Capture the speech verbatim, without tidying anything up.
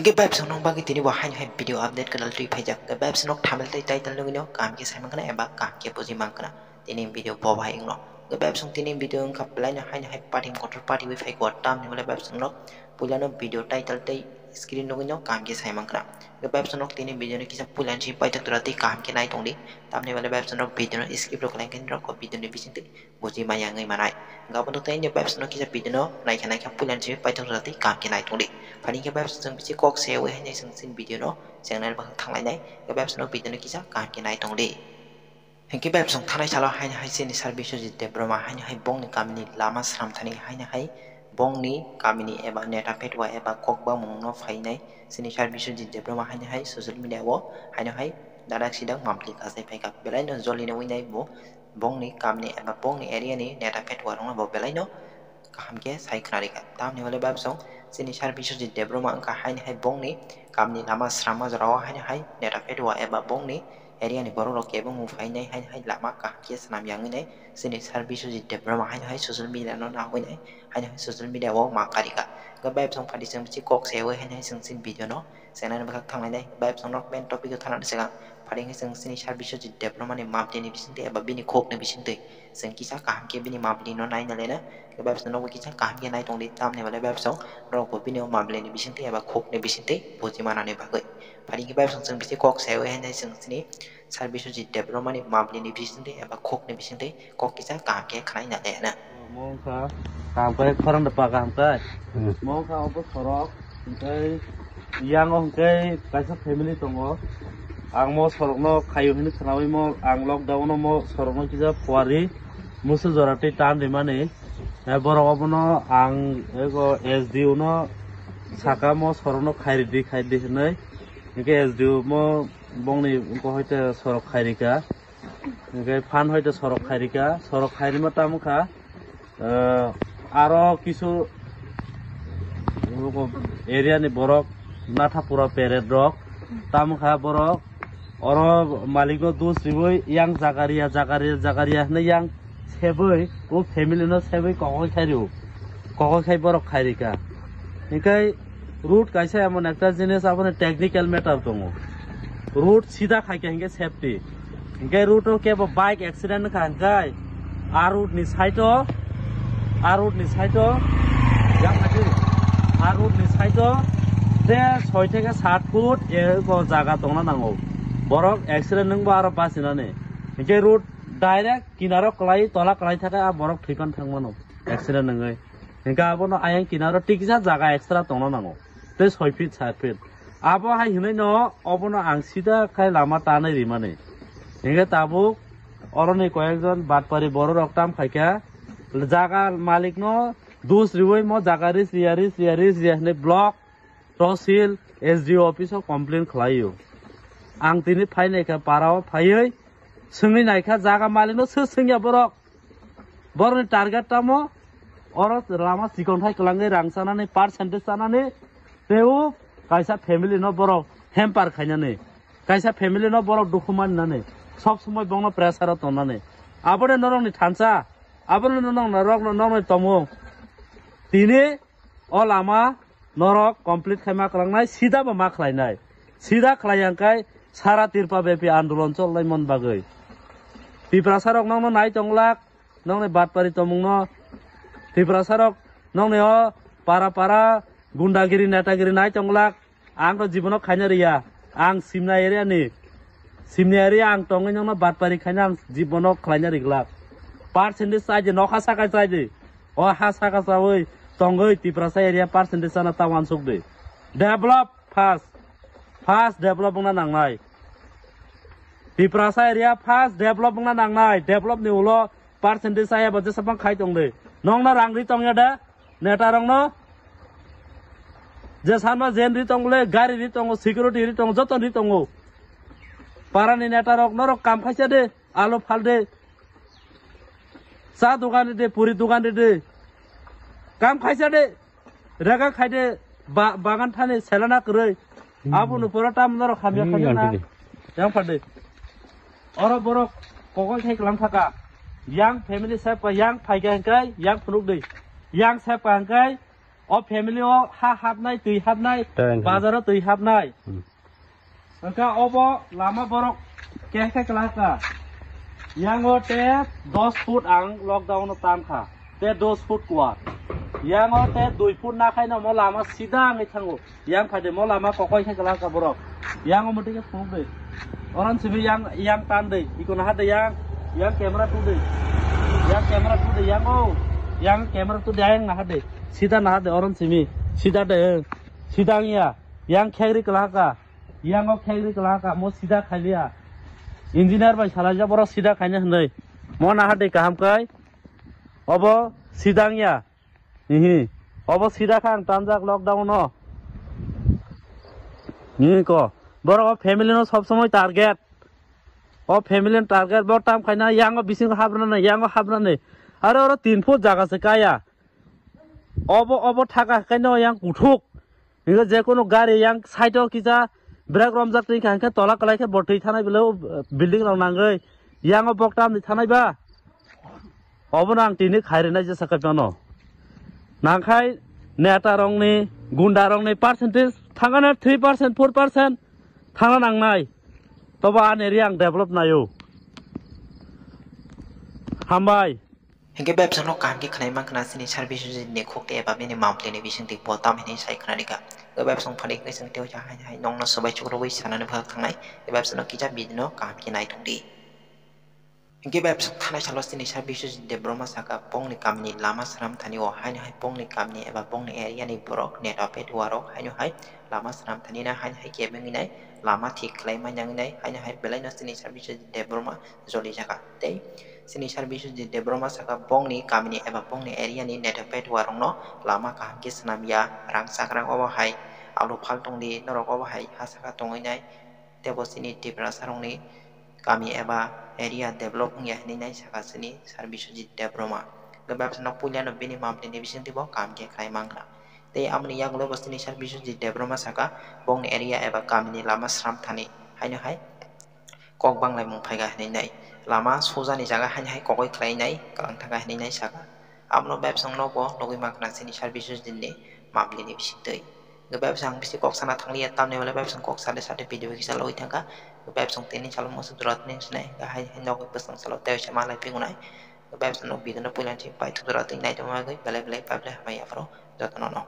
Hwnkhe bai bwswk nokni bagwi tini bo haino hai video update kwtal twi phaijak. Hwnkhe bai bwswk nok thumbnail tei title nugwi no kaham khe sai mankha na eba kaham khe buji mankha na tini video bo bai wngno. Hwnkhe bai bwswk tini video wngkha belai no haino hai party kotor party bai phai kho tamni hwnle bai bwswk nok puila no video title tei screen nugwi no kaham khe sai mankha na. Hwnkhe bai bwswk nok tini video no kisa puila ni simi paithak tora tei kaham khe nai tongdi. Tamni hwnle bai bwswk nok video no skip rw khlai khe norok o video ni bisingtwi buji maya wngwi manai. Hwnkhe abono tei ani bai bwswk no kisa video no naikha naikha puila ni simi paithak tora tei kaham khe nai tongdi. Phani khe bai bwswk chwng bisi kok se wi haino chwng chini video no channel bwkhak thanglainai. Hwnkhe bai bwswk no video no kisa kaham khe nai tongdi. Hwnkhe bai bwswk thanai salo haino hai chini sir Biswajit Debbarma haino hai bongni kamini lama sram thani haino hai bongni kamini eba neta petwa eba kok bamung no phainai chini sir Biswajit Debbarma haino hai social media o haino hai dadak sidak mampli kasai phaikha belai no joli no winai bo bongni kamni eba bongni area ni neta petwa rokno bo belai no kaham khe sai khna rikha. Tamni hwnle bai bwswk chini sir Biswajit Debbarma wngkha haino hai bongni kamni lama sramma jorao haino hai neta petwa eba bongni area ni borok rok kebo mung phainai haino hai lama kaham khe swnam yangwi nai chini sir Biswajit Debbarma haino hai social media no nahoi nai haino hai social media o ma karikha. Hwnkhe bai bwswk phadi chwng bisi kok se wi haino hai chwng chini video no channel bwkhak thanglainai. Bai bwswk nok main topic o thangna swkang phadi khe chwng chini sir Biswajit Debbarma ni mampli ni bisingtwi eba bini khok ni bisingtwi chwng kisa kaham khe bini mampli no naina lena. Bai bwswk nok kisa kaham khe nai tongdi tamni hwnle bai bwswk norok bo bini o mampli ni bisingtwi eba khok ni bisingtwi buji manani bagwi. Phadi khe bai bwswk chwng bisi kok se wi haino chwng chini sir Biswajit Debbarma ni mampli ni bisingtwi eba khok ni bisingtwi kok kisa kaham khe khna na lena. Omo wngkha kaham khe khorang da pa kaham khe. Hmm. Omo wngkha obo sorok, hwnkhe yang o hwnkhe kaisa family tongo. Ang mo sorok no khaio hinwi khnaui mo ang lockdown o mo sorok no kisa phuari musu jora twi tan rimani. Eh, borok obono ang ego S D O no saka mo sorok no khairidi khairidi hinwi. Hwnkhe S D O mo bongni wngkha hoite sorok khairika. Hwnkhe phan hoite sorok khairika, sorok khairima tamo kha, eh, aro kisu area ni borok Nathapura peret rok tamo kha borok oro malik no dus riwi yang jagaria jagaria jagaria hinwi yang sebwi o family no sebwi kokoi khai rio, kokoi khai borok khairika. Hwnkhe road kaisa emon ekta jinis aboni technical matter tongo. Road sida khaikha hwnkhe safety. Hwnkhe road o kebo bike accident wngkha hwnkhe a road ni side o, a road ni side o, yang khaidi, a road ni side o de soi theke sat foot eko jaga tongna nango. Borok accident wngbo aro bachinani. Hwnkhe road direct kinaro kwlai tola kwlai thakhe a borok thwipan thangmano accident wngwi. Hwnkhe abono ayang kinaro tikisa jaga extra tongna nango. Tei soi feet, sat feet. Abo hai hwnwi no obono ang sida khai lama tanwi rimani. Hwnkhe tabuk oroni koyekjon batpari bororok tam khaikha, jaga malikno dus riwi mo jaga ris riya, ris riya, ris riya hwnwi block, tosil, S D O office o complain khlaio. Ang tini phainaikha para o phaiwi swngwi naikha jaga malikno, sir swngya borok. Borokni target tamo oro lama chikon thai kwlangwi rang chanani, percentage chanani, tei o kaisa family no borok hamper khainani, kaisa family no borok dukhu maninani, sob somoi bongno pressure o tonnani. Aboni norokni thansa, aboni norok, norokno, norokni tomung. Tini o lama norok complete khai ma kwlangnai, sida bo ma khlainai. Sida khlai yang kai sara Tripura bepi andolon cholnai mon bagwi. Tiprasa rok nokno nai tonglak, nokni batpari tomungno. Tiprasa rok nokni o para para gundagiri netagiri nai tonglak. Ang to jibono khaina riya. Ang Simna area ni. Simna area ang tongwi nokno batpari khaina ang jibono khlaina riglak. Percentage chai di, nokha saka chai di. O ha saka chawi tongwi Tiprasa area percentage chana ta wansuk di. Develop first. First develop wngna nangnai. Tiprasa area first develop wngna nangnai. Develop ni ulo percentage chaya bo jesa bang khai tong di. Nokno rang ri tongya da? Neta rokno je sanma jen ri tongole, gari ri tongo, security ri tongo, joto ri tongo. Parani neta rok norok kam khaisa de, alo phal de. Cha dogan ri de, puri dogan ri de. Kam khaisa de. Rega khai de ba-, bagan thani selana kwrwi. Hmm. Abo no pura tam norok hamya Hmm, khamya na. Yang phade. Yang phade. Oro borok kokol thai kwlang thaka. Yang family sep ka, yang phai ka hingkai, yang phunuk dei. Yang sep ka hingkai, O family o ha hapnai, twi hapnai, Tei wngkha. Bazar o twi hapnai. Hmm. Wngkha obo lama borok kehkhe kwlaka. Yango te dos foot ang lockdown o tamkha. Te dos foot kuar. Yango te dui foot nakhaino mo lama sida wngwi thango. Yang phai de mo lama kokoi khe kwlaka borok. Yang omo tike phunuk de. Oran simi yang, yang tan de. Iko naha de yang. Yang camera tu de. Yang camera tu de yang o. Yang camera tu de yang naha de. Sida naha de oran simi. Sida de. Sida ang ya. Yang khegri kwlaka. Yang o khegri kwlaka. Mo sida khailia. Engineer bai salaija borok sida khaina hwnwi. Mo naha de kaham kai. Obo sida ang ya. Ihi. Obo sida kha ang tanjak lockdown no. Ihi ko. Borok o family no sob somoi target. O family no target bo tam khaina yango bisingo habrana, yango habrana. Aro oro tin foot jaga se kaya. Obo, obo thaka khaino yang kuthuk. Hinkhe je kono gari yang side o kisa brake romjak twi kha hinkhe tola kwlai khe bo twi thanai bwlai o building rok nangwi. Yango bok tam ni thanai ba. Obono ang tini khairina jesa khe phano. Nangkhai neta rokni, gunda rokni percentage thangana three percent, four percent thangna nangnai. Tobo ani area ang develop naio. Hambai. Hinkhe bebsano kaham khe khwnai mankha na chini service ni khukti eba bini monthly ni bisingtwi bo tam hinwi sai khwnarikha. Hinkhe bebsong phalik khe chwng tei hai hai nokno swbai chukrubwi sanani phak thangnai. Hinkhe bebsano kisa video no kaham khe nai tongdi. Hinkhe bebsa thanai salo chini service Debbarma saka bongni kamini lama sram thani o haino hai bongni kamini eba bongni area ni borok net apet warok haino hai lama sram thani na haino hai kebengwi nai lama thik khlai manya nai haino hai belai no chini service Debbarma joli jaga. Tei chini service Debbarma saka bongni kamini eba bongni area ni net apet warok no lama kaham khe swnam ya rang chakrang obo hai alu phal tongdi norok obo hai ha saka tongwi nai. Tebo chini Tiprasa rokni kami eba area develop wngya hinwi nai saka chini Sir Biswajit Debbarma. Hinkhe bebsano puilano bini monthly ni bisingtwi bo kaham khe khlai mankha. Tei aboni yagulo bo chini Sir Biswajit Debbarma saka bongni area eba kamini lama sram thani haino hai kok banglaimung phaiga hinwi nai. Lama sujani jaga haino hai kokoi khlai nai kwlangthaga hinwi nai saka. Abono bebsongno bo nugwi mankha chini Sir Biswajit ni monthly ni bisingtwi. Hinkhe bebsong bisi kok sana thangliya, tamni hwnle bebsong kok sade sade video kisa logwi thangkha. Bebsong tini salo musu jora tini sinai, hinkhe hai, hai nokni bwsong salo tei se malai pigunai. Bebsong no video no puila si paithak jora tini naitongma bagwi belai belai paiphle hamya phuru jotono no.